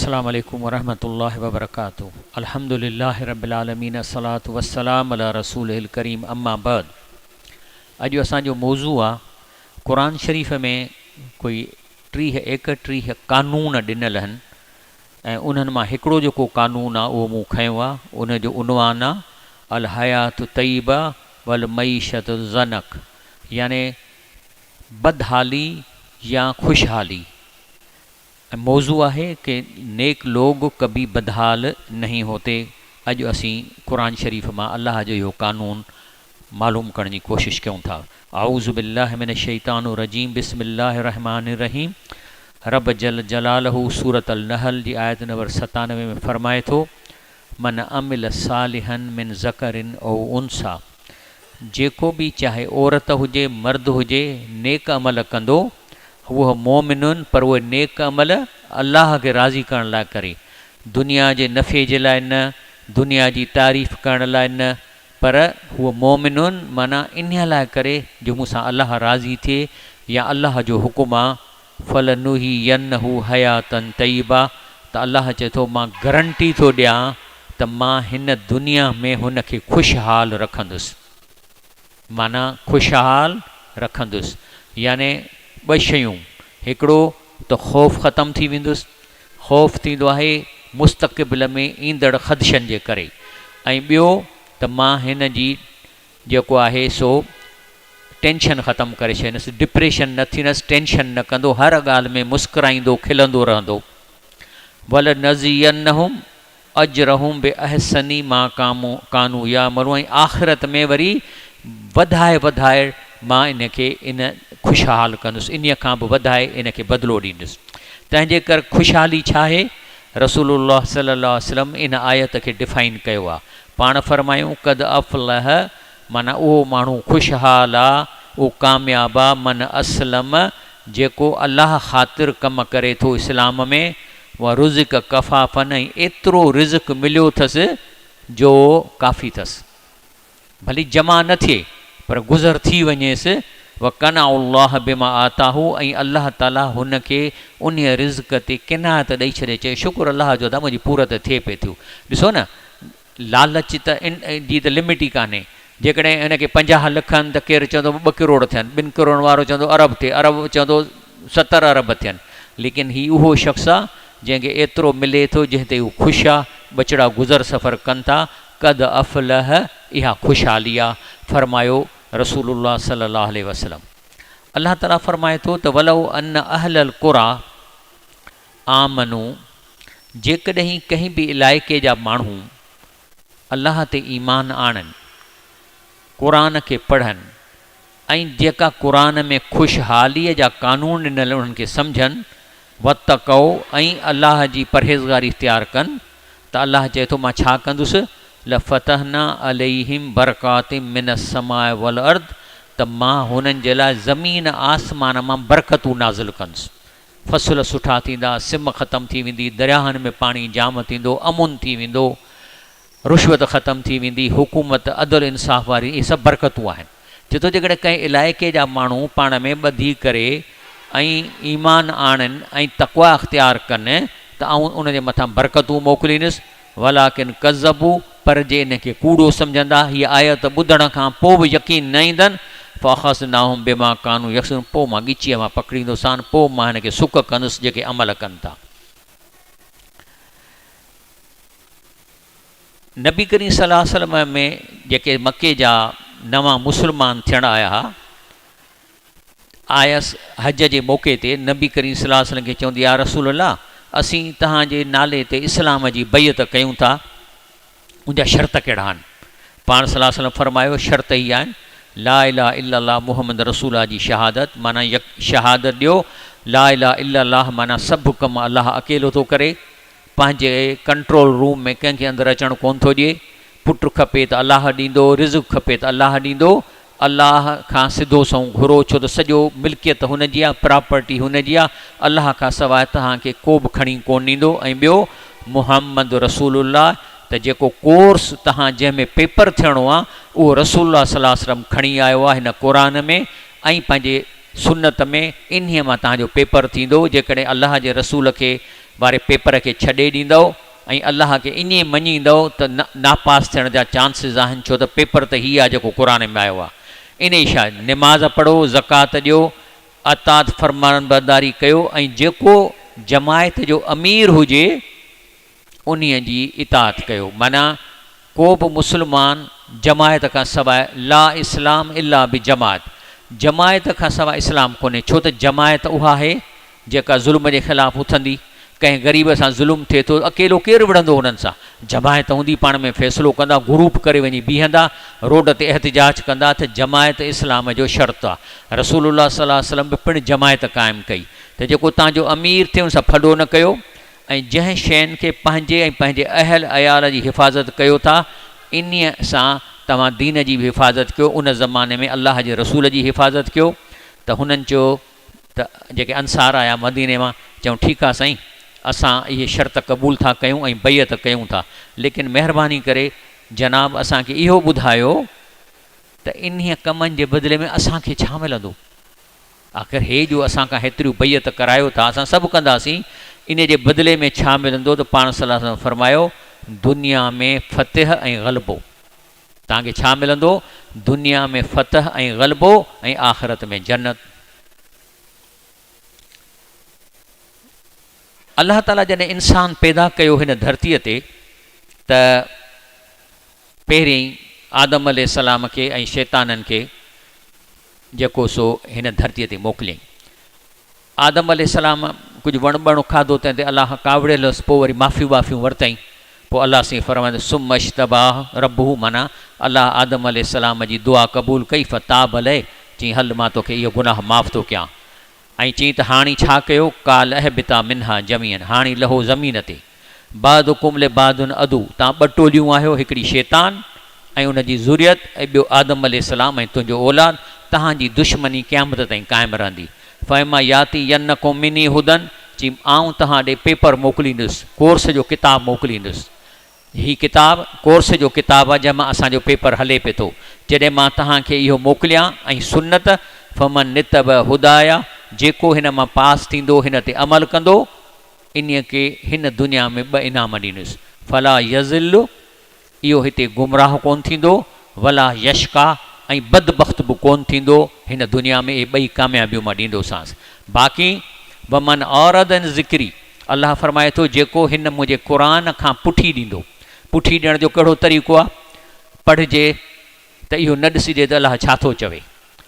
السلام عليڪم ورحمة الله وبرڪاته الحمد لله رب العالمين الصلوة والسلام علي رسوله الڪريم اما بعد اڄ اسان جو موضوع آ قرآن شريف ۾ ڪوئي ٽيهه ايڪٽيهه قانون ڏنل هن ۽ انهن مان هڪڙو جيڪو قانون آ اهو مون کنيو آ ان جو عنوان آ الحيات الطيبه والمعيشة الضنڪ يعني بدحالي يا خوشحالي ۽ موضوع آهي ڪه نيڪ لوگ ڪڀي بدحال نهين هوتي اڄ اسين قرآن شريف مان الله جو اهو قانون معلوم ڪرڻ جي ڪوشش ڪيون ٿا اعوذ بالله من الشيطان الرجيم بسم الله الرحمٰن الرحيم رب جل جلاله سورة النحل جي آيت نمبر 97 ۾ فرمائي ٿو من عمل صالحا من ذڪر او انثيٰ جيڪو به چاهي عورت هجي مرد هجي نيڪ عمل ڪندو هو مؤمن پر اهي نيڪ عمل الله کي راضي ڪرڻ لاء ڪري دنيا جي نفعي جي لاء نه دنيا جي تعريف ڪرڻ لاء نه پر هو مؤمن معنيٰ انهيء لاء ڪري جو مون سان الله راضي ٿئي يا الله جو حڪم آ فلنحيينه حياة طيبه ته الله چئي ٿو مان گرنٽي ٿو ڏيان ته مان هن دنيا ۾ هن کي خوشحال رکندس معنيٰ خوشحال رکندس يعني ٻه شيون هڪڙو ته خوف ختم ٿي ويندس خوف ٿيندو آهي مستقبل ۾ ايندڙ خدشن جي ڪري ۽ ٻيو ته مان هن جي جيڪو آهي سو ٽينشن ختم ڪري ڇڏيندس، ڊپريشن نه ٿيندس، ٽينشن نه ڪندو، هر ڳالهه ۾ مسڪرائيندو کلندو رهندو. ولنجزينهم اجرهم باحسن ما ڪانوا يعملون ۽ آخرت ۾ وري وڌائي وڌائي مان ان کي ان خوشحال ڪندس، انهيء کان به وڌائي ان کي بدلو ڏيندس. تنهن جي ڪر خوشحالي ڇا آهي؟ رسول الله صلي الله عليه وسلم ان آيت کي ڊفائن ڪيو آهي. پاڻ فرمايون، قد افلح معنيٰ اهو ماڻهو خوشحال آ، اهو ڪامياب آ، من اسلم جيڪو الله خاطر ڪم ڪري ٿو اسلام ۾، ورزق ڪفافا ۽ ايترو رزق مليو ٿس جو ڪافي ٿس. ڀلي جمع نه ٿئي پر گذر ٿي وڃيس، وقنع الله بما آتاه ۽ الله تعاليٰ هن کي انهيء رزق تي قناعت ڏئي ڇڏي، چئي شڪر الله جو ادا منهنجي پورت ٿئي پئي ٿيو. ڏسو نه! لالچ ته ان جي ته لمٽ ئي ڪانهي. جيڪڏهن هن کي 50 لک آهن ته ڪير چوندو ٻه ڪروڙ ٿين، ٻن ڪروڙن وارو چوندو ارب ٿئي، ارب چوندو 70 ارب ٿين. ليڪن هي اهو شخص آ جنهن کي ايترو ملي ٿو جنهن تي هو خوش آ، ٻچڙا گذر سفر ڪن ٿا، قد افلح اها خوشحالي آ، فرمايو رسول الله صلي الله عليه وسلم. الله تعالي فرمائي ٿو ته ولو ان اهل القريٰ آمنوا جيڪڏهن ڪنهن به علائقي جا ماڻهو الله تي ايمان آڻن، قرآن کي پڙهن ۽ جيڪا قرآن ۾ خوشحاليء جا قانون ڏنل انهن کي سمجهن، واتقوا ۽ الله جي پرهيزگاري اختيار ڪن ته الله چئي ٿو مان ڇا ڪندس لفتحنا عليهم برڪات من السماء والارض ته مان هنن جي لاء زمين آسمان مان برڪتون نازل ڪندس. فصل سٺا ٿيندا، سم ختم ٿي ويندي، درياهن ۾ پاڻي جام ٿيندو، امن ٿي ويندو، رشوت ختم ٿي ويندي، حڪومت عدل انصاف واري، اهي سڀ برڪتون آهن. چئي ٿو جيڪڏهن ڪنهن علائقي جا ماڻهو پاڻ ۾ ٻڌي ڪري ۽ ايمان آڻين ۽ تقويٰ اختيار ڪن ته آئون ان جي مٿان برڪتون موڪليندس، ولڪن ڪذبوا پر جي ان کي ڪوڙو سمجهندا، هيء آيت ٻڌڻ کان پوء به يقين نه ايندن، فاخذناهم بما ڪانوا يڪسبون پوء مان ڳچيء مان پڪڙيندوسان، پوء مان هن کي سڪ ڪندس جيڪي عمل ڪن ٿا. نبي ڪريم صلي الله عليه وسلم ۾ جيڪي مڪي جا نوان مسلمان ٿيڻ آيا ها، آيس حج جي موقعي تي نبي ڪريم صلي الله عليه وسلم کي چوندي يا رسول الله اسين توهان جي نالي تي اسلام جي بيعت ڪيون ٿا ان جا شرط ڪهڙا آهن پاڻ صلي الله عليه وسلم فرمايو شرط هي آهن لا اله الا الله محمد رسول الله جي شهادت معنيٰ يڪ شهادت ڏيو لا اله الا الله معنيٰ سڀ ڪم الله اڪيلو ٿو ڪري پنهنجي ڪنٽرول روم ۾ ڪنهن کي اندر اچڻ ڪون ٿو ڏئي پٽ کپي ته الله ڏيندو رزق کپي ته الله ڏيندو الله کان سڌو سنئون گهرو ڇو ته سڄو ملڪيت هن جي آ، پراپرٽي هن جي آ، الله کان سواء توهان کي ڪو به کڻي ڪونه ڏيندو ۽ ٻيو محمد رسول الله ته جيڪو ڪورس توهان جنهن ۾ پيپر ٿيڻو آ اهو رسول الله صلي الله عليه وسلم کڻي آيو آ هن قرآن ۾ ۽ پنهنجي سنت ۾ انهيء مان توهان جو پيپر ٿيندو جيڪڏهن الله جي رسول کي واري پيپر کي ڇڏي ڏيندؤ ۽ الله کي ائين مڃيندؤ ته ناپاس ٿيڻ جا چانسز آهن ڇو ته پيپر ته هي آهي جيڪو قرآن ۾ آيو آهي. انهي شا نماز پڙهو، زڪوات ڏيو، اطاعت فرمانبرداري ڪيو ۽ جيڪو جماعت جو امير هجي انهيء جي اطاعت ڪيو. معنيٰ ڪو به مسلمان جماعت کان سواء لا اسلام الا بجماعت جماعت کان سواء اسلام ڪونهي ڇو ته جماعت اها آهي جيڪا ظلم جي خلاف اٿندي، ڪنهن غريب سان ظلم ٿئي ٿو اڪيلو ڪير وڙهندو انهن سان؟ جماعت هوندي پاڻ ۾ فيصلو ڪندا گروپ ڪري وڃي بيهندا روڊ تي احتجاج ڪندا ته جماعت اسلام جو شرط آ. رسول الله صلي الله عليه وسلم به پڻ جماعت قائم ڪئي ته جيڪو تان جو امير ٿئي ان سان ڦڏو نه ڪيو ۽ جنهن شين کي پنهنجي ۽ پنهنجي اهل عيال جي حفاظت ڪيو ٿا انهيء سان توهان دين جي به حفاظت ڪيو ان زماني ۾ الله جي رسول جي حفاظت ڪيو ته هنن چيو ته جيڪي انصار آيا مديني مان چيائون ٺيڪ آ سائين اسان اهي شرط قبول ٿا ڪيون ۽ بيعت ڪيون ٿا ليڪن مهرباني ڪري جناب اسان کي اهو ٻڌايو ته انهيء ڪمن جي بدلي ۾ اسان کي ڇا ملندو؟ آخر هي جو اسان کان هيتريون بيعت ڪرايو ٿا اسان سڀ ڪنداسين انهيء جي بدلي ۾ ڇا ملندو ته پاڻ صلي الله عليه وسلم فرمايو دنيا ۾ فتح ۽ غلبو توهان کي ڇا ملندو؟ دنيا ۾ فتح ۽ غلبو ۽ آخرت ۾ جنت. الله تعاليٰ جڏهن انسان پيدا ڪيو هن ڌرتيء تي ته پهرين آدم عليه السلام کي ۽ شيطانن کي جيڪو سو هن ڌرتيء تي موڪليائين. آدم عليه السلام ڪجهه وڻ ٻڻ کاڌو تنهن تي الله ڪاوڙيل هوس پوء وري معافيون ٻافيون ورتائين پوء الله سائين فرمايو ثم اجتباه ربه معنيٰ الله آدم عليه السلام جي دعا قبول ڪئي فتاب عليه چيائين هل مان توکي اهو گناهه معاف ٿو ڪيان ۽ چيائين ته هاڻي ڇا ڪيو قال اهبطا منها جميعا هاڻي لهو زمين تي بعضڪم لبعض عدو، توهان ٻه ٽوليون آهيو، هڪڙي شيطان ۽ ان جي ذريت ۽ ٻيو آدم عليه السلام ۽ تنهنجو اولاد، توهان جي دشمني قيامت تائين قائم رهندي. فاما ياتينڪم مني هدًا، چيم آئون توهان ڏي پيپر موڪليندس، ڪورس جو ڪتاب موڪليندس. هي ڪتاب ڪورس جو ڪتاب آهي جنهن مان اسان جو پيپر هلي پئي ٿو. جڏهن مان توهان کي اهو موڪليان ۽ سنت، فمن اتبع هداي، جيڪو هن مان پاس ٿيندو هن تي عمل ڪندو، انهيء کي هن دنيا ۾ ٻه انعام ڏيندس، فلا يضل، اهو هتي گمراهه ڪونه ٿيندو، ولا يشقيٰ، ۽ بدبخت به ڪونه ٿيندو، هن دنيا ۾ اهي ٻئي ڪاميابيون مان ڏيندوسانس. باقي، ومن اعرض عن ذڪري، الله فرمائي ٿو، جيڪو هن منهنجي قرآن کان پٺي ڏيندو. پٺي ڏيڻ جو ڪهڙو طريقو آهي؟ پڙهجي ته اهو نه ڏسجي ته الله ڇا ٿو چوي.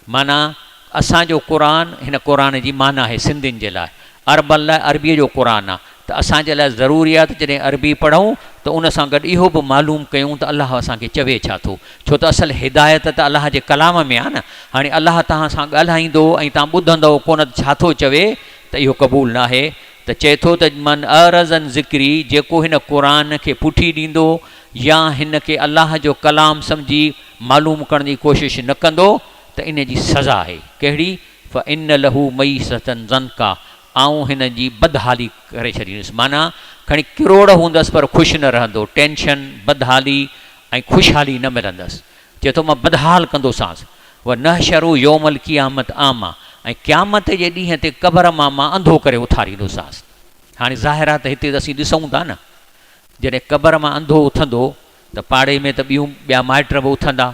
معنيٰ، اسان جو قرآن هن قرآن جي معنيٰ آهي سنڌين جي لاء، عربن لاء عربيء جو قرآن آهي ته اسان جي لاء ضروري آهي ته جڏهن عربي پڙهون ته ان سان گڏ اهو به معلوم ڪيون ته الله اسان کي چوي ڇا ٿو ڇو ته اصل هدايت ته الله جي ڪلام ۾ آهي نه هاڻي الله توهان سان ڳالهائيندو ۽ توهان ٻڌندؤ ڪونه ته ڇا ٿو چوي ته اهو قبول ناهي ته چئي ٿو ته من اعرض عن ذڪري جيڪو هن قرآن کي پٺي ڏيندو يا هن کي الله جو ڪلام سمجهي معلوم ڪرڻ جي ڪوشش نه ڪندو ته ان جي سزا آهي ڪهڙي؟ فإن له معيشة ضنڪا آئون هن جي بدحالي ڪري ڇڏيندس معنيٰ کڻي ڪروڙ هوندس پر خوش نه رهندو، ٽينشن، بدحالي ۽ خوشحالي نه ملندس. چئي ٿو مان بدحال ڪندوسانس. ونحشره يوم القيامة اعميٰ ۽ قيامت جي ڏينهن تي قبر مان مان انڌو ڪري اٿاريندوسانس. هاڻي ظاهر آهي ته هتي ته اسين ڏسون ٿا نه جڏهن قبر مان انڌو اٿندو ته پاڙي ۾ ته ٻيون ٻيا مائٽ به اٿندا،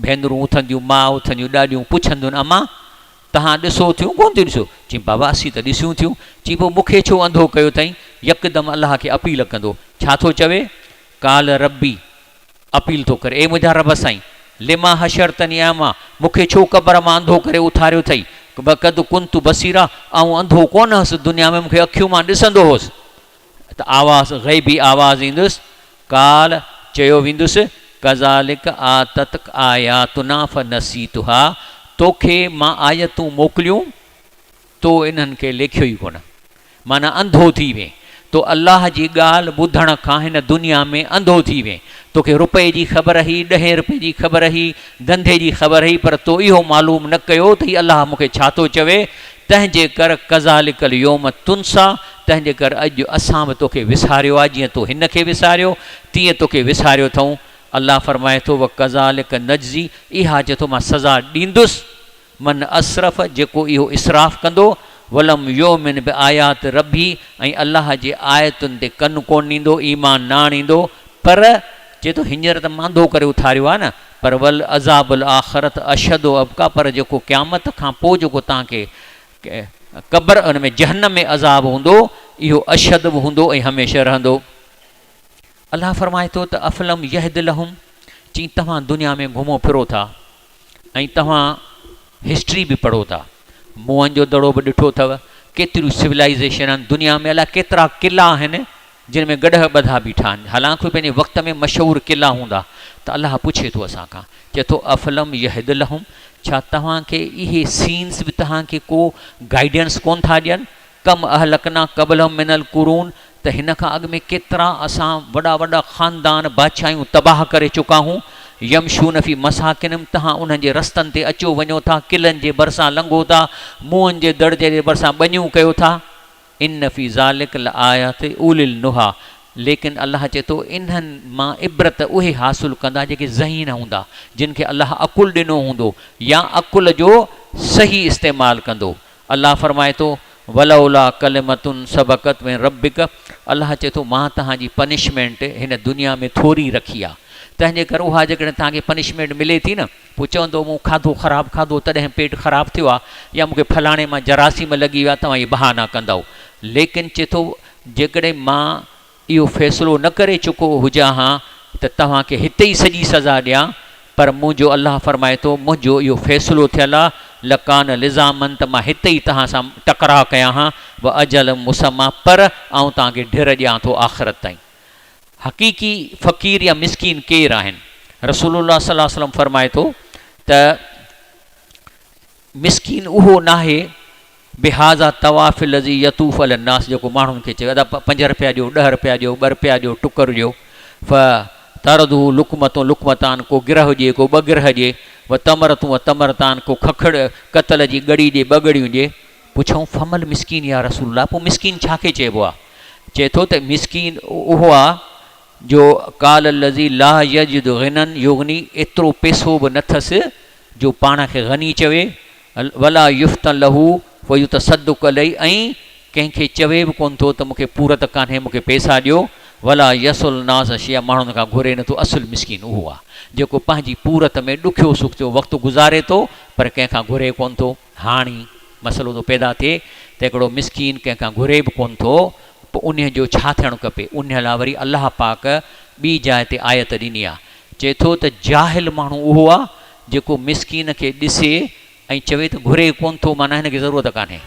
ڀينرون اٿنديون، ماء اٿنديون، ڏاڏيون پڇنديون، امان! تهان ڏسو ٿيون ڪونه ٿيون ڏسو؟ چيم، بابا اسين ته ڏسيون ٿيون. چي، پوء مون کي ڇو انڌو ڪيو اٿئين؟ يڪدم الله کي اپيل ڪندو. ڇا ٿو چوي؟ قال ربي، اپيل ٿو ڪري، اي منهنجا رب سائين! لما حشرتني اعميٰ، مون کي ڇو قبر مان انڌو ڪري اٿاريو اٿئي؟ وقد ڪنت بصيرا، آئون انڌو ڪونه هوس، دنيا ۾ مون کي اکيون مان ڏسندو هوس. ته آواز، غيبي آواز ايندس، قال، چيو ويندس، ڪذالڪ آتتک آياتنا فنسيتها، توکي مان آيتون موڪليون، تو انهن کي ليکيو ئي ڪونه. معنيٰ انڌو ٿي وئين. تو الله جي ڳالهه ٻڌڻ کان هن دنيا ۾ انڌو ٿي وئين. توکي رپئي جي خبر هئي، ڏهين رپئي جي خبر هئي، ڌنڌي جي خبر هئي، پر تو اهو معلوم نه ڪيو ته هي الله مون کي ڇا ٿو چوي، تنهن جي ڪر ڪذالڪ اليوم تنسيٰ، تنهن جي ڪر اڄ اسان به توکي وساريو آهي، جيئن تو هن کي وساريو، تيئن توکي وساريو اٿئون. الله فرمائي ٿو، وڪذالڪ نجزي، اها چئي ٿو مان سزا ڏيندس، من اسرف، جيڪو اهو اسراف ڪندو، ولم يؤمن بآيات ربه ۽ الله جي آيتن تي ڪن ڪونه ڏيندو، ايمان نه آڻيندو، پر چئي ٿو هينئر ته مانڌو ڪري اٿاريو آهي نه، پر ولعذاب الاخرة اشد وابقيٰ پر جيڪو قيامت کان پوء جيڪو توهان کي قبر ان ۾ جهنم ۾ عذاب هوندو اهو اشد به هوندو ۽ هميشه رهندو. الله فرمائي ٿو ته افلم يهد لهم چي توهان دنيا ۾ گهمو ڦرو ٿا ۽ توهان هسٽري به پڙهو ٿا موهن جو دڙو به ڏٺو اٿو ڪيتريون سولائيزيشن آهن دنيا ۾ الائي ڪيترا قلعا آهن جن ۾ گڏهه ٻڌا بيٺا آهن حالانڪ اهي پنهنجي وقت ۾ مشهور قلعا هوندا ته الله پڇي ٿو اسان کان چئي ٿو افلم يهد لهم ڇا توهان کي اهي سينس به توهان کي ڪو گائيڊنس ڪون ٿا ڏين ڪم اهلڪنا قبلهم من القرون ته هن کان اڳ ۾ ڪيترا اسان وڏا وڏا خاندان بادشاهيون تباهه ڪري چڪا هون يمشون في مساڪنهم توهان انهن جي رستن تي اچو وڃو ٿا قلعن جي ڀرسان لنگهو ٿا منهن جي دڙجي جي ڀرسان ٻنيون ڪيو ٿا ان في ذلک لآيات اولي النهي ليڪن الله چئي ٿو انهن مان عبرت اهي حاصل ڪندا جيڪي ذهين هوندا جن کي الله عقل ڏنو هوندو يا عقل جو صحيح استعمال ڪندو. الله فرمائي ٿو ولولا ڪلمة سبقت من ربک الله چئي ٿو مان توهان جي پنشمينٽ هن دنيا ۾ ٿوري رکي آهي تنهن جي ڪري اها جيڪڏهن توهان کي پنشمينٽ ملي ٿي نه پوء چوندو مون کاڌو خراب کاڌو تڏهن پيٽ خراب ٿيو آهي يا مون کي فلاڻي مان جراثيم لڳي ويا توهان اهي بهانا ڪندؤ ليڪن چئي ٿو جيڪڏهن مان اهو فيصلو نه ڪري چڪو هجان ها ته توهان کي هتي ئي سڄي سزا ڏيان پر منهنجو الله فرمائي ٿو منهنجو اهو فيصلو ٿيل آهي لڪان لزاما ته مان هتي ئي توهان سان ٽڪراء ڪيان ها واجل مسميٰ پر آئون توهان کي ڍر ڏيان ٿو آخرت تائين. حقيقي فقير يا مسڪين ڪير آهن؟ رسول الله صلي الله عليه وسلم فرمائي ٿو ته مسڪين اهو ناهي بهذا الطواف الذي يطوف علي الناس جيڪو ماڻهن کي چوي ادا پنج رپيا ڏيو ڏهه رپيا ڏيو ٻه رپيا ڏيو ٽڪر ڏيو فترده لقمة لقمتان ڪو گرهه ڏي ڪو ٻه گرهه ڏي وتمرة وتمرتان ڪو ککڙ ڪتل جي ڳڙي ڏي ٻه ڳڙيون ڏي پڇيائون فما المسڪين يا رسول الله پوء مسڪين ڇا کي چئبو آهي؟ چئي ٿو ته مسڪين اهو آهي جو قال الذي لا يجد غنًا يغني ايترو پئسو به نه ٿس جو پاڻ کي غني چوي ولا يفتن له فيتصدق عليه ۽ ڪنهن کي چوي به ڪونه ٿو ته مون کي پورت ڪانهي مون کي پئسا ڏيو ولا يسئل الناس شيئا ماڻهن کان گهري نه ٿو اصل مسڪين اهو آهي جيڪو پنهنجي پورت ۾ ڏکيو سکيو وقت گذاري ٿو پر ڪنهن کان گهري ڪونه ٿو. هاڻي مسئلو ٿو پيدا ٿئي ته هڪڙو مسڪين ڪنهن کان گهري به ڪونه ٿو پوء انهيء جو ڇا ٿيڻ کپي؟ انهيء لاء وري الله پاڪ ٻي جاء تي آيت ڏني آهي. چئي ٿو ته جاهل ماڻهو اهو آهي جيڪو مسڪين کي ڏسي ۽ چوي ته گهري ڪونه ٿو معنيٰ هن کي ضرورت ڪانهي.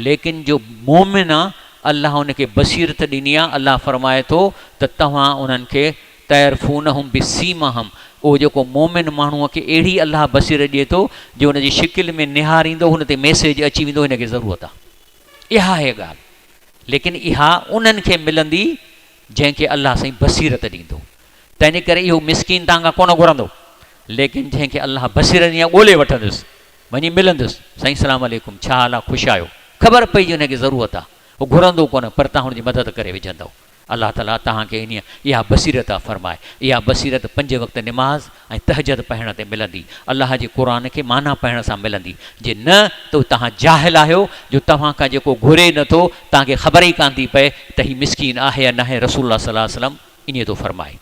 ليڪن جو مؤمن آهي الله ان کي بصيرت ڏني آهي الله فرمائي ٿو ته توهان انهن کي تعرفونهم بسيماهم اهو جيڪو مؤمن ماڻهوء کي اهڙي الله بصيرت ڏئي ٿو جو ان جي شڪل ۾ نهاريندو هن تي ميسيج اچي ويندو هن کي ضرورت آ اها آهي ڳالهه ليڪن اها انهن کي ملندي جنهن کي الله سائين بصيرت ڏيندو تنهن جي ڪري اهو مسڪين توهان کان ڪونه گهرندو ليڪن جنهن کي الله بصيرت ڏني آ ڳولي وٺندس وڃي ملندس سائين سلام عليڪم ڇا حال آ خوش آهيو خبر پئي جو هن کي ضرورت آ هو گهرندو ڪونه پر توهان هن جي مدد ڪري وجهندؤ الله تعاليٰ توهان کي انهيء اها بصيرت عطا فرمائي. اها بصيرت پنج وقت نماز ۽ تهجد پڙهڻ تي ملندي. الله جي قرآن کي معنيٰ پڙهڻ سان ملندي. جي نه ته توهان جاهل آهيو جو توهان کان جيڪو گهري نه ٿو توهان کي خبر ئي ڪانه ٿي پئي ته هي مسڪين آهي يا ناهي رسول الله صلي الله عليه وسلم ائين ٿو فرمائي.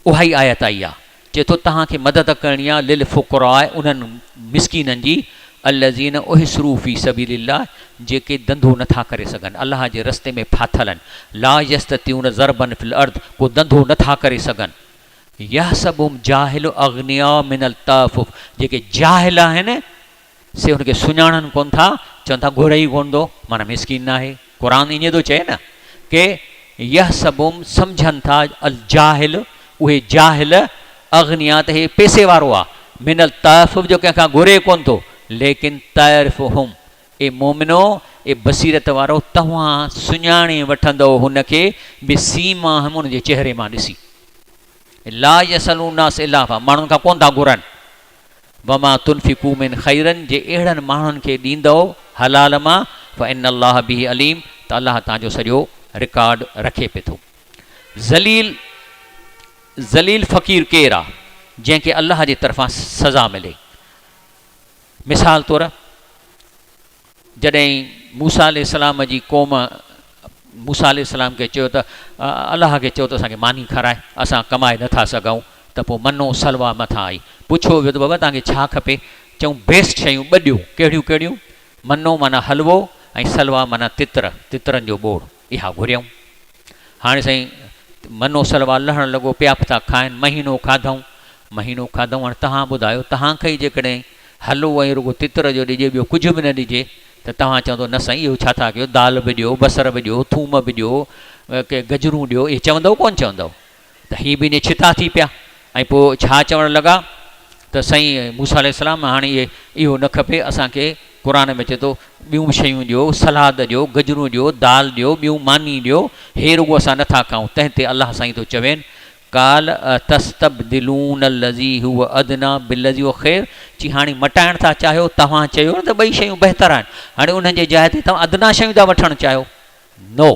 اها ئي آيت آئي آهي، چئي ٿو توهان کي مدد ڪرڻي آهي للفقراء انهن مسڪينن جي الذين احصروا في سبيل الله جيڪي ڌنڌو نه ٿا ڪري سگهن الله جي رستي ۾ ڦاٿل آهن لا يستطيعون ضربا في الارض ڪو ڌنڌو نه ٿا ڪري سگهن يحسبهم جاهل اغنياء من التعفف جيڪي جاهل آهن سي هن کي سڃاڻن ڪونه ٿا، چون ٿا گهري ئي ڪونه ٿو، معنيٰ مسڪين ناهي. قرآن ائين ٿو چئي نه ڪي يحسبهم سمجهن ٿا الجاهل اهي جاهل اغنيا ته هي پئسي وارو آ من التعفف جو ڪنهن کان گهري ڪونه ٿو ليڪن تعرفهم اي مومنو اي بصيرت وارو توهان سڃاڻي وٺندؤ هن کي بسيماهم ان جي چهري مان ڏسي لا يسألون الناس الحافا ماڻهن کان ڪونه ٿا گهرن. وما تنفقوا من خير جي اهڙن ماڻهن کي ڏيندؤ حلال مان فان الله به عليم ته الله توهان جو سڄو رڪارڊ رکي پئي ٿو. ذليل ذليل فقير ڪير آ جنهن کي الله جي طرفان سزا ملي. مثال طور جڏهن موسيٰ عليه السلام جي قوم موسيٰ عليه السلام کي چيو ته الله کي چئو ته اسان کي ماني کارائي اسان ڪمائي نٿا سگهون ته پوء منو سلويٰ مٿان آئي پڇيو ويو ته بابا توهان کي ڇا کپي چئون بيسٽ شيون ٻه ڏيو ڪهڙيون ڪهڙيون منو معنيٰ حلوو ۽ سلويٰ معنيٰ تتر تترن جو ٻوڙ اها گهريائون. هاڻي سائين منو سلويٰ لهڻ لڳو، پيا ٿا کائن، مهينو کاڌائون، مهينو کاڌائون، هاڻي توهان ٻڌايو، توهان کي ئي جيڪڏهن حلوو ۽ رڳو تتر جو ڏجي، ٻيو ڪجهه به نه ڏجي ته توهان چوندو نه سائين اهو ڇا ٿا ڪيو، دال به ڏيو، بصر به ڏيو، ٿوم به ڏيو، ڪي گجرون ڏيو، اهي چوندؤ ڪونه چوندؤ؟ ته هي به ڇتا ٿي پيا ۽ پوء ڇا چوڻ لڳا ته سائين موسيٰ عليه السلام هاڻي اهي اهو نه کپي اسان کي قرآن ۾ اچي ٿو ٻيون به شيون ڏيو سلاد ڏيو گجرون ڏيو دال ڏيو ٻيون ماني ڏيو هي رڳو اسان نٿا کائون تنهن تي الله سائين ٿو چوين قال اتستبدلون الذي هو ادنيٰ بالذي هو خير چي هاڻي مٽائڻ ٿا چاهيو توهان چيو نه ته ٻئي شيون بهتر آهن هاڻي انهن جي جاء تي توهان ادنيٰ شيون ٿا وٺڻ چاهيو نو،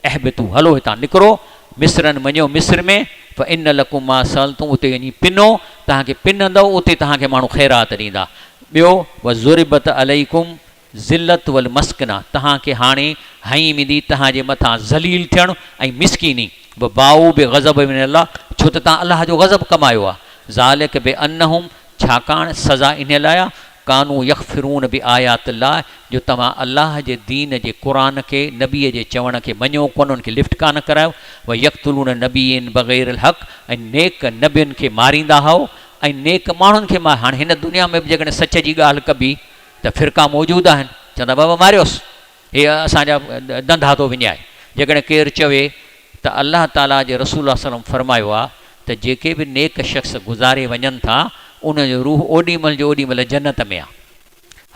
اهبطوا، هلو هتان نڪرو، مصرن وڃو مصر ۾، فان لڪم ما سألتم، اتي وڃي پنو، توهان کي پنندؤ، اتي توهان کي ماڻهو خيرات ڏيندا. ٻيو، وضربت عليڪم ذلت والمسڪنه، توهان کي هاڻي هنئي ويندي توهان جي مٿان ذليل ٿيڻ ۽ مسڪيني، وباؤ بغضب من الله، ڇو ته توهان الله جو غضب ڪمايو آهي، ذلڪ بانهم، ڇاڪاڻ سزا انهيء لاء آ، ڪانوا يڪفرون بآيات الله، جو توهان الله جي دين جي قرآن کي، نبيء جي چوڻ کي مڃيو ڪونه، ان کي لفٽ ڪانه ڪرايو، ويقتلون النبيين بغير الحق، ۽ نيڪ نبين کي ماريندا هئو ۽ نيڪ ماڻهن کي مار، هاڻي هن دنيا ۾ به جيڪڏهن سچ جي ڳالهه ڪبي ته فرقا موجود آهن، چوندا بابا ماريوس. هي اسان جا ڌنڌا ٿو وڃائي. جيڪڏهن ڪير چوي ته الله تعاليٰ جي رسول الله صلعم فرمايو آهي ته جيڪي به نيڪ شخص گذاري وڃن ٿا انهن جو روح اوڏي مهل جو اوڏي مهل جنت ۾ آهي.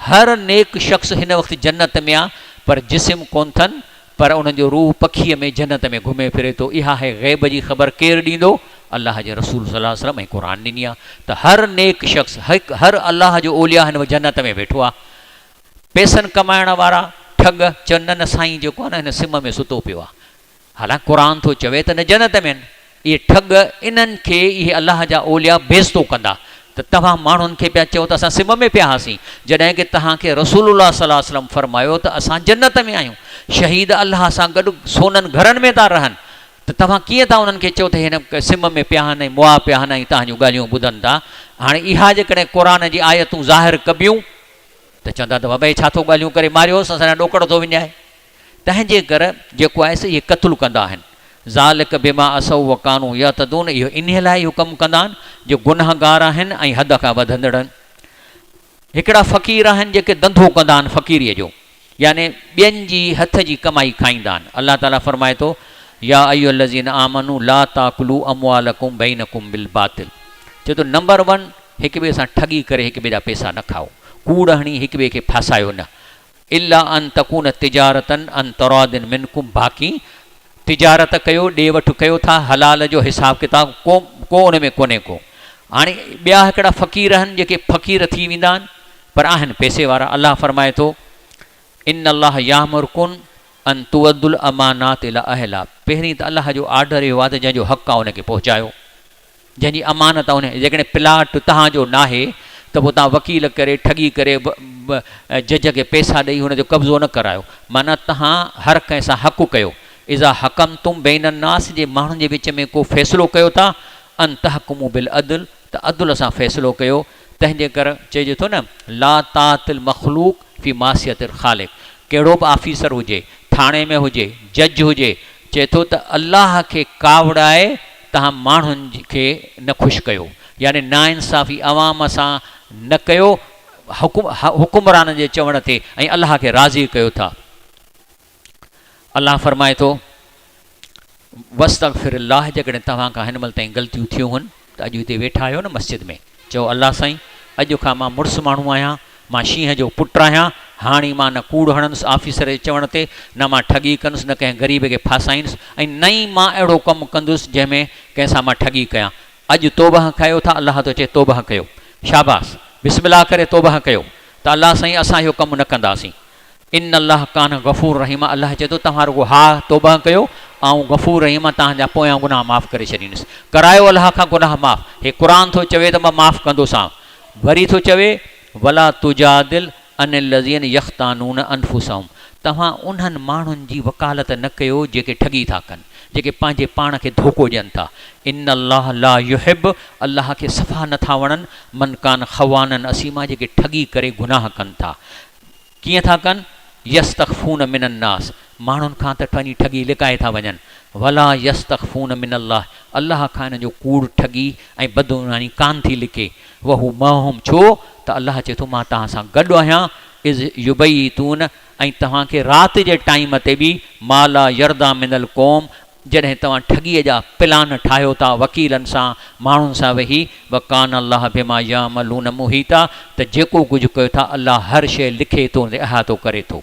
هر نيڪ شخص هن وقت جنت ۾ آهي پر جسم ڪونه ٿن پر انهن جو روح پکيء ۾ جنت ۾ گهمي ڦري ٿو. اها آهي غيب جي خبر ڪير ڏيندو؟ الله جي رسول صلي الله عليه وسلم ۽ قرآن ڏني آهي ته هر نيڪ شخص هر الله جو اولياء هن وقت جنت ۾ ويٺو آهي. پئسن ڪمائڻ وارا ٺڳ چون نه نه سائين جيڪو آهي نه هن سم ۾ ستو پيو آهي حالانڪ قرآن ٿو چوي ته نه جنت ۾ آهن اهي ٺڳ انهن کي اهي الله جا اولياء بيعزتو ڪندا ته توهان ماڻهن کي پيا چئو ته اسان سم ۾ پيا هئاسين جڏهن ڪه توهان کي رسول الله صلي الله عليه وسلم فرمايو ته اسان جنت ۾ آهيون شهيد الله سان گڏ سونن گهرن ۾ ٿا رهن ته توهان ڪيئن ٿا انهن کي چئو ته هن سم ۾ پيا آهن ۽ مئا پيا آهن ۽ توهان جون ڳالهيون ٻڌن ٿا هاڻي اها جيڪڏهن قرآن جي آيتون ظاهر ڪبيون ته چوندا ته بابا هي ڇا ٿو ڳالهيون ڪري، ماريوس اسان جا ڏوڪڙ ٿو وڃائي. تنهن جي ڪر جيڪو آهي سو اهي قتل ڪندا آهن. ذالڪ بما عصوا وڪانوا يعتدون اهو انهيء لاء اهو ڪم ڪندا آهن جو گنهگار آهن ۽ حد کان وڌندڙ آهن. هڪڙا فقير آهن جيڪي ڌنڌو ڪندا آهن فقيريء جو يعني ٻين جي هٿ جي ڪمائي کائيندا آهن. الله تعاليٰ فرمائي ٿو، يا ايها الذين آمنوا لا تاڪلوا اموالڪم بينڪم بالباطل چئي ٿو نمبر ون هڪ ٻئي سان ٺڳي ڪري هڪ ٻئي جا پئسا نه کائو، ڪوڙ هڻي هڪ ٻئي کي ڦاسايو نه، الا ان تڪون تجارة عن تراض منڪم باقي تجارت ڪيو، ڏي وٺ ڪيو ٿا، حلال جو حساب ڪتاب ڪو ڪو ان ۾ ڪونهي ڪو. هاڻي ٻيا هڪڙا فقير آهن جيڪي فقير ٿي ويندا آهن پر آهن پئسي وارا، الله فرمائي ٿو، ان الله يامرڪم ان تؤدوا الامانات الي اهلها پهرين ته الله جو آرڊر اهو آهي ته جنهن جو حق آهي ان کي پهچايو. جنهن جي امانت آهي ان جيڪڏهن پلاٽ توهان جو ناهي ته پوء توهان وڪيل ڪري ٺڳي ڪري جج کي پئسا ڏئي هن جو قبضو نه ڪرايو معنيٰ توهان هر ڪنهن سان حق ڪيو اذا حڪمتم بين الناس جي ماڻهن جي وچ ۾ ڪو فيصلو ڪيو ٿا ان تحڪموا بالعدل ته عدل سان فيصلو ڪيو تنهن جي ڪر چئجي ٿو نه لا طاعت المخلوق في معصيت الخالق ڪهڙو به آفيسر هجي ٿاڻي ۾ هجي جج هجي چئي ٿو ته الله کي ڪاوڙائي توهان ماڻهن کي نه خوش ڪيو يعني ناانصافي عوام سان نه ڪيو حڪمرانن جي چوڻ تي ۽ الله کي راضي ڪيو ٿا. الله فرمائي ٿو واستغفر الله جيڪڏهن توهان کان هن مهل تائين غلطيون ٿيون هن ته اڄ هتي ويٺا آهيو نه مسجد ۾ چئو الله سائين اڄ کان مان مڙس ماڻهو آهيان مان شينهن جو پٽ آهيان، هاڻي مان نه ڪوڙ هڻندس آفيسر جي چوڻ تي، نه مان ٺڳي ڪندس، نه ڪنهن غريب کي ڦاسائيندس ۽ نه ئي مان اهڙو ڪم ڪندس جنهن ۾ ڪنهن سان مان ٺڳي ڪيان. اڄ توبهه ڪيو ٿا، الله ٿو چئي توبهه ڪيو. شاباس! بسم الله ڪري توبهه ڪيو ته الله سائين اسان اهو ڪم نه ڪنداسين. ان الله ڪان غفور رحيما الله چئي ٿو توهان رڳو ها توبهه ڪيو، آئون غفور رحيم آهيان توهان جا پويان گناهه معاف ڪري ڇڏيندس. ڪرايو الله کان گناهه معاف. هي قرآن ٿو چوي ته مان معاف ڪندوسانء. وري ٿو چوي. ولا تجادل عن الذين يختانون انفسهم توهان انهن ماڻهن جي وڪالت نه ڪيو جيڪي ٺڳي ٿا ڪن، جيڪي پنهنجي پاڻ کي ڌوڪو ڏين ٿا. ان الله لا يحب الله کي صفا نه ٿا وڻن من ڪان خوانا اثيما جيڪي ٺڳي ڪري گناهه ڪن ٿا. ڪيئن ٿا ڪن؟ يستخفون من الناس ماڻهن کان ته وڃي ٺڳي لڪائي ٿا وڃن. ولا يستخفون من الله الله کان انهن جو ڪوڙ، ٺڳي ۽ بدعنواني ڪانه ٿي لڪي. وهو معهم ڇو ته الله چئي ٿو مان توهان سان گڏ آهيان اذ يبيتون ۽ توهان کي رات جي ٽائيم تي به ما لا يرضيٰ من القوم جڏهن توهان ٺڳيء جا پلان ٺاهيو ٿا وڪيلن سان ماڻهن سان ويهي وڪان الله بما يعملون محيطا ته جيڪو ڪجهه ڪيو ٿا الله هر شيء لکي ٿو ان تي احاطو ڪري ٿو.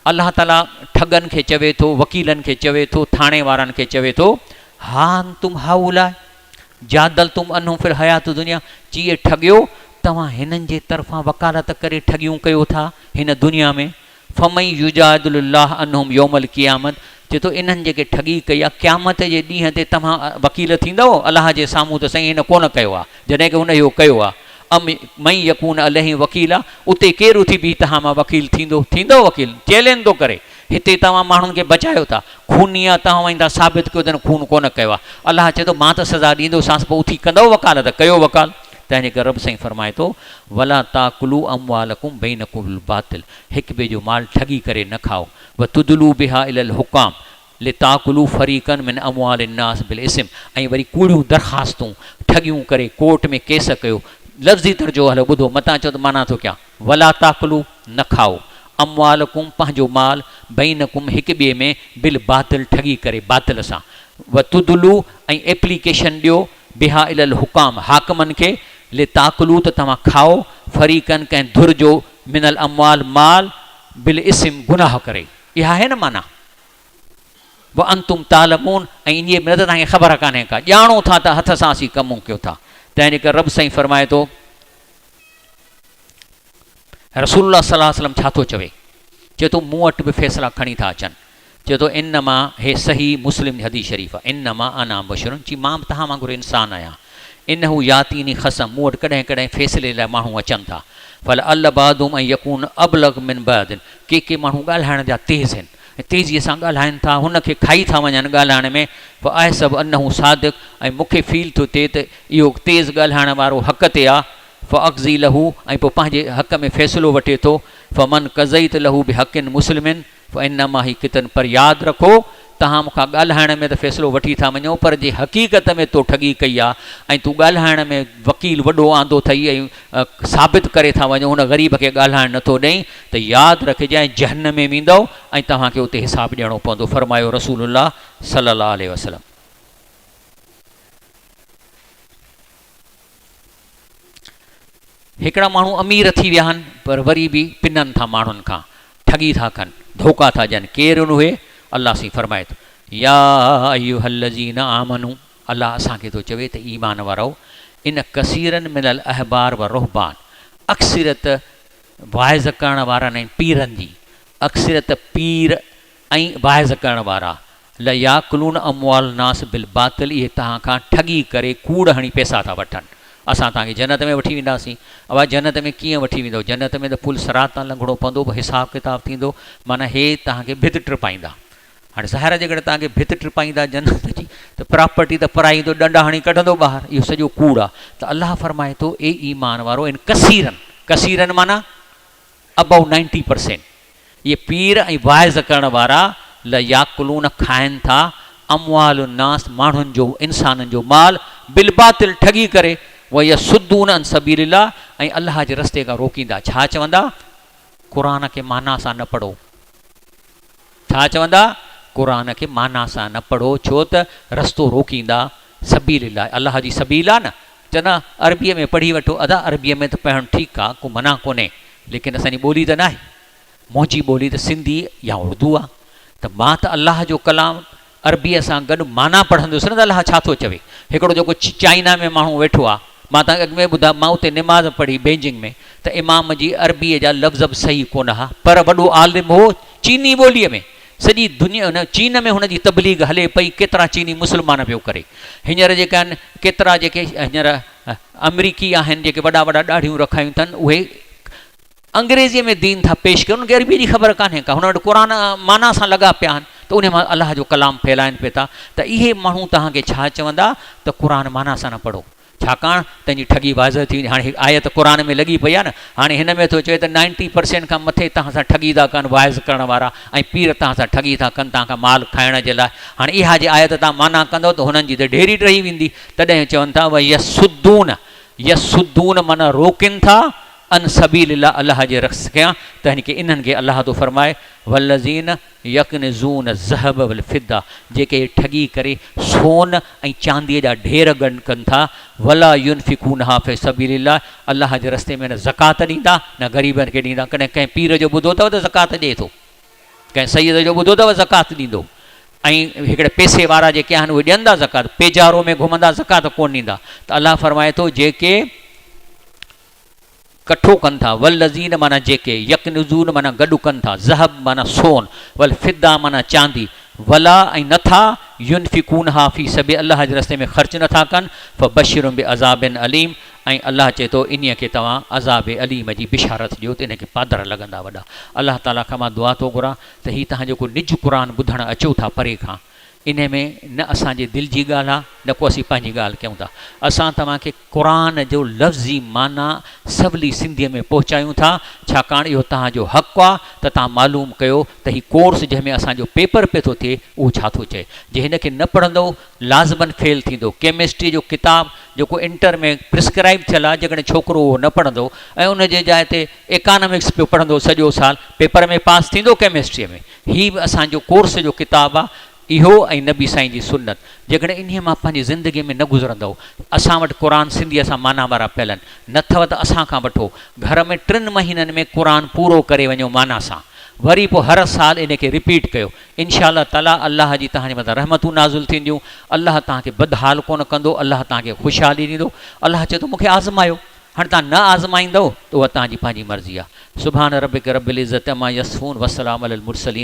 الله تعاليٰ ٺڳن کي چوي ٿو وڪيلن کي چوي ٿو ٿاڻي وارن کي چوي ٿو ها انتم هؤلاء جادلتم عنهم في الحياة الدنيا، چي اي ٺڳيو! توهان هنن جي طرفان وڪالت ڪري ٺڳيون ڪيو ٿا هن دنيا ۾، فمن يجادل الله عنهم يوم القيامة، چي ٿو انهن جيڪي ٺڳي ڪئي آهي قيامت جي ڏينهن تي توهان وڪيل ٿيندؤ الله جي سامهون ته سائين هن ڪونه ڪيو آهي جڏهن ڪه هن اهو ڪيو آهي ام من يڪون عليهم وڪيلا اتي ڪير اٿي بيهي توهان مان وڪيل ٿيندو ٿيندؤ وڪيل چئلينج ٿو ڪري هتي توهان ماڻهن کي بچايو ٿا، خوني آ، توهان وڃي ٿا ثابت ڪيو ته هن خون ڪونه ڪيو آ. الله چئي ٿو، مان ته سزا ڏيندوسانس، پوء اٿي ڪندؤ وڪالت، ڪيو وڪال. تنهن جي ڪري رب سائين فرمائي ٿو، ولا تاڪلوا اموالڪم بينڪم بالباطل هڪ ٻئي جو مال ٺڳي ڪري نه کائو، وتدلوا بها الي الحڪام لتاڪلوا فريقا من اموال الناس بالاثم ۽ وري ڪوڙيون درخواستون، ٺڳيون ڪري ڪورٽ ۾ ڪيس ڪيو. لفظي ترجو هلو ٻڌو، متان چئو ته معنيٰ ٿو ڪيان. ولا تاڪلو، نه کائو، اموالڪم، پنهنجو مال، بينڪم، هڪ ٻئي ۾، بالباطل، ٺڳي ڪري، باطل سان، وتدلو، ۽ ايپليڪيشن ڏيو، بها الي الحڪام، حاڪمن کي، لتاڪلو، ته توهان کائو، فريقا، ڪنهن ڌر جو، من الاموال، مال، بالاثم، گناهه ڪري. اها آهي نه معنيٰ. وانتم تعلمون، ۽ انهيء ۾ نه ته توهان کي خبر ڪانهي ڪا، ڄاڻو ٿا ته هٿ سان اسين ڪم ڪيون ٿا. تنهن جي ڪري رب سائين فرمائي ٿو. رسول الله صلي الله عليه وسلم ڇا ٿو چوي؟ چئي ٿو مون وٽ به فيصلا کڻي ٿا اچن. چئي ٿو انما هي صحيح مسلم جي حديث شريف آهي انما انا بشر چي مان به توهان وانگر انسان آهيان. انه ياتيني خصم مون وٽ ڪڏهن ڪڏهن فيصلي لاء ماڻهو اچن ٿا. فلعل بعضهم ان يڪون ابلغ من بعض ڪي ڪي ماڻهو ڳالهائڻ جا تيز آهن ۽ تيزيء سان ڳالهائن ٿا هن کي کائي ٿا وڃن ڳالهائڻ ۾ فاحسب انه صادق ۽ مون کي فيل ٿو ٿئي ته اهو تيز ڳالهائڻ وارو حق تي آ، فاقضي له ۽ پوء پنهنجي حق ۾ فيصلو وٺي ٿو، فمن قضيت له بحق مسلم فانما هي قطع پر ياد رکو توهان مون کان ڳالهائڻ ۾ ته فيصلو وٺي ٿا وڃو پر جي حقيقت ۾ تو ٺڳي ڪئي آ ۽ تون ڳالهائڻ ۾ وڪيل وڏو آندو اٿئي ۽ ثابت ڪري ٿا وڃو هن غريب کي ڳالهائڻ نٿو ڏئين ته ياد رکجانء جهنم ۾ ويندؤ ۽ توهان کي اتي حساب ڏيڻو پوندو فرمايو رسول الله صلي الله عليه وسلم. هڪڙا ماڻهو امير ٿي ويا آهن پر وري به پنن ٿا ماڻهن کان، ٺڳي ٿا ڪن، ڌوڪا ٿا ڏين، ڪير آهن اهي؟ الله سائين فرمائي ٿو، يا ايها الذين آمنو الله اسان کي ٿو چوي ته ايمان وارؤ ان ڪثيرا من الاحبار والرهبان اڪثريت واعظ ڪرڻ وارن ۽ پيرن جي اڪثريت پير ۽ واعظ ڪرڻ وارا، لياڪلون اموال الناس بالباطل اهي توهان کان ٺڳي ڪري ڪوڙ هڻي پئسا ٿا وٺن، اسان توهان کي جنت ۾ وٺي وينداسين، ابا جنت ۾ ڪيئن وٺي ويندؤ، جنت ۾ ته پل صراط تان لنگهڻو پوندو، پوء حساب ڪتاب ٿيندو، معنيٰ هي توهان کي ڀت ٽپائيندا. هاڻي ظاهر آهي جيڪڏهن توهان کي ڀت ٽپائيندا جنت جي ته پراپرٽي ته پرائيندو ڏنڊا هڻي ڪڍندو ٻاهر، اهو سڄو ڪوڙ آهي ته الله فرمائي ٿو اي ايمان وارو ان ڪثيرن، ڪثيرن معنيٰ ابو نائنٽي پرسينٽ اهي پير ۽ واعظ ڪرڻ وارا لياڪلون کائن ٿا اموال الناس ماڻهن جو انسانن جو مال بالباطل ٺڳي ڪري ويصدون عن سبيل الله ۽ الله جي رستي کان روڪيندا ڇا چوندا قرآن کي معنيٰ سان نه پڙهو ڇا چوندا قرآن کي معنيٰ سان نه پڙهو ڇو ته رستو روڪيندا سبيل الله الله جي سبيل آ نه چوندا عربيء ۾ پڙهي وٺو ادا عربيء ۾ ته پڙهڻ ٺيڪ آ ڪو منع ڪونهي ليڪن اسان جي ٻولي ته ناهي منهنجي ٻولي ته سنڌي يا اردو آ ته مان ته الله جو ڪلام عربيء سان گڏ معنيٰ پڙهندس نه ته الله ڇا ٿو چوي هڪڙو جيڪو چائنا ۾ ماڻهو ويٺو آ مان توهان کي اڳ ۾ ٻڌايو مان اتي نماز پڙهي بيجنگ ۾ ته امام جي عربيء جا لفظ به صحيح ڪونه ها پر وڏو عالم هو چيني ٻوليء ۾ سڄي دنيا هن چين ۾ هن جي تبليغ هلي پئي ڪيترا چيني مسلمان پيو ڪري هينئر جيڪي آهن ڪيترا جيڪي هينئر آمريڪي آهن جيڪي وڏا وڏا ڏاڙهيون رکايون اٿن اهي انگريزيء ۾ دين ٿا پيش ڪن انهن کي عربيء جي خبر ڪانهي ڪا هن وٽ قرآن معنيٰ سان لڳا پيا آهن ته انهي مان الله جو ڪلام ڦهلائن پيا ٿا ته اهي ماڻهو توهان کي ڇا چوندا ته قرآن معنيٰ سان نه پڙهو ڇاڪاڻ ته ان جي ٺڳي واضح ٿي ويندي. هاڻي هڪ آيت قرآن ۾ لڳي پئي آهي نه، هاڻي هن ۾ ٿو چئي ته نائنٽي پرسينٽ کان مٿي توهان سان ٺڳي ٿا ڪن واعظ ڪرڻ وارا ۽ پير توهان سان ٺڳي ٿا ڪن توهان کان مال کائڻ جي لاء. هاڻي اها جي آيت توهان معنيٰ ڪندؤ ته هنن جي ته ڍيري ڊهي ويندي. تڏهن چون ٿا ويصدون، يصدون معنيٰ روڪين ٿا، عن سبيل الله الله جي رستي کان، تنهن کي انهن کي الله ٿو فرمائي والذين يڪنزون الذهب والفضة جيڪي اهي ٺڳي ڪري سون ۽ چانديء جا ڍير گڏ ڪن ٿا، ولا ينفقونها في سبيل الله الله جي رستي ۾ نه زڪوات ڏيندا نه غريبن کي ڏيندا. ڪڏهن ڪنهن پير جو ٻڌو اٿو ته زڪوات ڏئي ٿو؟ ڪنهن سيد جو ٻڌو اٿو زڪوات ڏيندو؟ ۽ هڪڙي پئسي وارا جيڪي آهن اهي ڏين ٿا زڪوات، پيجارو ۾ گهمندا زڪوات ڪونه ڏيندا. ته الله فرمائي ٿو جيڪي ڪٺو ڪن ٿا، والذين معنيٰ جيڪي، يڪنزون معنيٰ گڏ ڪن ٿا، ذهب معنيٰ سون، والفضة معنيٰ چاندي، ولا ۽ نه ٿا، ينفقونها في سبيل الله جي رستي ۾ خرچ نه ٿا ڪن، فبشرهم بعذاب اليم ۽ الله چئي ٿو انهيء کي توهان عذاب اليم جي بشارت ڏيو ته ان کي پادر لڳندا وڏا. الله تعاليٰ کان مان دعا ٿو گهران ته هي توهان جيڪو نج قرآن ٻڌڻ اچو ٿا پري کان انهي ۾ نه اسان جي دل جي ڳالهه آ نه ڪو اسين پنهنجي ڳالهه ڪيون ٿا اسان توهان کي قرآن جو لفظي معنيٰ سولي سنڌيء ۾ پهچايون ٿا، ڇاڪاڻ اهو توهان جو حق آ ته توهان معلوم ڪيو ته هي ڪورس جنهن ۾ اسان جو پيپر پئي ٿو ٿئي اهو ڇا ٿو چئي. جي هن کي نه پڙهندؤ لازماً فيل ٿيندو. ڪيمسٽريء جو ڪتاب جيڪو انٽر ۾ پرسڪرائيب ٿيل آ جيڪڏهن ڇوڪرو اهو نه پڙهندو ۽ ان جي جاء تي ايڪانامڪس پيو پڙهندو سڄو سال پيپر ۾ پاس ٿيندو ڪيمسٽريء ۾. هي به اسان جو ڪورس جو ڪتاب آ. اهو ۽ نبي سائين جي سنت جيڪڏهن انهيء مان پنهنجي زندگيء ۾ نه گذرندؤ، اسان وٽ قرآن سنڌيء سان معنيٰ وارا پيل آهن، نه اٿو ته اسان کان وٺو، گهر ۾ ٽن مهينن ۾ قرآن پورو ڪري وڃو معنيٰ سان، وري پوء هر سال ان کي رپيٽ ڪيو، انشاء الله تعاليٰ الله جي توهان جي مٿان رحمتون نازل ٿينديون، الله توهان کي بدحال ڪونه ڪندو، الله توهان کي خوشحالي ڏيندو، الله چئي ٿو مون کي آزمايو، هاڻي توهان نه آزمائيندؤ ته اها توهان جي پنهنجي مرضي آهي. سبحان ربک رب العزة عما يصفون وسلام علي المرسلين.